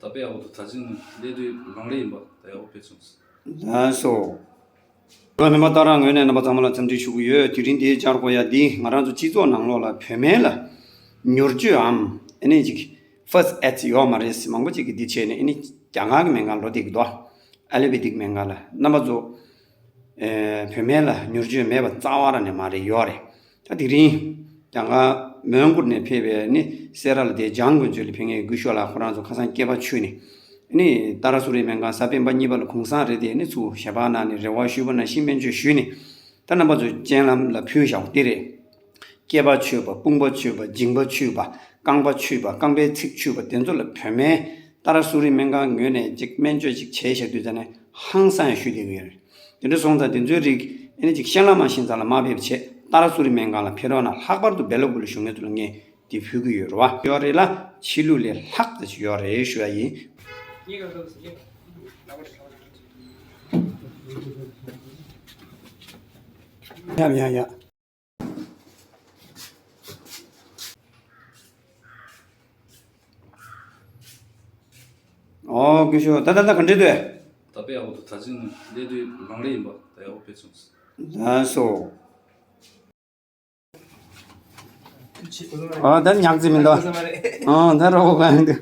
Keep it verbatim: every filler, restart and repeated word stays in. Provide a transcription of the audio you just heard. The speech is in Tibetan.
དཔེ་ཡག་པོ་འདུག་ད་ཅི་ནས་སླེབས་དུས་ལམ་རིམ་ཡིན་པ་ད་ཡག་པོ་ཕེབས་སོང་། ལགས་སོ། ལོ་མེ་མ་ཏང་རང་ངོས་ནས་རྣམ་པ་ཚང་མ་ལ་འཚམས་འདྲི་ཞུ་གི་ཡོད། དེ་རིང་འདིའི་འཆར་སྒོ་ཡ་འདི་ང་རང་ཚོ་སྤྱི་ཚོགས་ནང་ལོགས་ལ་བོད་སྨན་ལ་མྱུར་བཅོས་འམ་ཨ་ནི་ཅིག་first aid ཡོད་མ་རེད་ཟེར་མང་པོ་ཅིག་གིས་འདི་བྱས་ནས་ཨ་ནི་རྒྱ་གར་གྱི་སྨན་ཁང་ལོ་དེ་གི་དོ་ཨ་ལི་པེ་ཏིག་སྨན་ཁང་ལ་རྣམ་པ་ཚོ་ཨེ་བོད་སྨན་ལ་མྱུར་བཅོས་མེད་པ་རྩ་བ་རང་ནས་མ་རེད་ཡོད་རེད། ད་དེ་རིང་རྒྱ་གར་མོན་གྷོ་ནས་ཕེབས་པའི་ནི་སེ་ར་ལ་དེ་ལྗང་དགུན་ཆོས་ལ་ཕེབས་མཁན་སྐུ་ཞབས་ལགས་ཁོ་རང་ཚོ་ཁ་སང་སྐྱེས་པ་ཆུ་ནས་ནི་ཏཱ་ར་སུ་རི་སྨན་ཁང་གཟའ་སྤེན་པ་གཉིས་པ་ལ་གུང་སེང་རེད་དེ་ནི་ཚུར་ཞལ་པར་གནང་ནས་རེ་བ་ཞུས་པ་ནང་བཞིན་སྨན་བཅོས་ཞུས་ནས་ད་རྣམ་པ་ཚོའི་སྤྱན་ལམ་ལ་ཕུལ་བཞག་པ་དེ་རེད། སྐྱེས་པ་ཆོད་པ་དཔུང་པ་ཆོད་པ་མཇིང་པ་ཆོད་པ་རྐང་པ་ཆོད་པ་རྐང་པའི་ཚིགས་ཆོད་པ་དེ་ཚོ་ལ་བོད་སྨན་ཏཱ་ར་སུ་རི་སྨན་ཁང་ངོས་ནས་ཅིག་སྨན་བཅོས་ཅིག་བྱས་བཞག་དུས་ཙ་ནས་ཧང་སང་ཞུ་བསྡད་ཀྱི་ཡོད་རེད། དེ་འདྲ་སོང་ཙང་དེ་ཚོའི་རིགས་ཨ་ནི་ཅིག་བཤད་ལམ་མ་ཤེས་ཙང་ལ་མ་ཕེབས་བྱས་ཏཱ་ར་སུ་རི་སྨན་ཁང་ལ་ཕེབས་རོགས་གནང་། ལྷག་པར་དུ་སྦེལ་ཀོབ་ལ་བཞུགས་མཁན་ཚོ་ལ་ངས་འདི་ཕུལ་གྱི་ཡོད་རེད་བ། ཡོད་རེད་ལ་ཕྱི་ལུགས་ལས་ལྷག་ཙམ་ཞིག་ཡོད་རེད་ཞུ་ཡ་ཡིན། ཡ་ཡ་ཡ། ཨོ་སྐུ་ཞབས་ད་ད་ད་ག་འདྲ་འདུག་ད་དཔེ་ཡག་པོ་འདུག་ད་ཅི་ནས་སླེབས་དུས་ལམ་རིམ་ཡིན་པ་ད་ཡག་པོ་ཕེབས་སོང་། ལགས་སོ། ཨ་ད་ཉག་ཙི་མི་འདུག་ཨ་ད་རོགས་གང་འདུག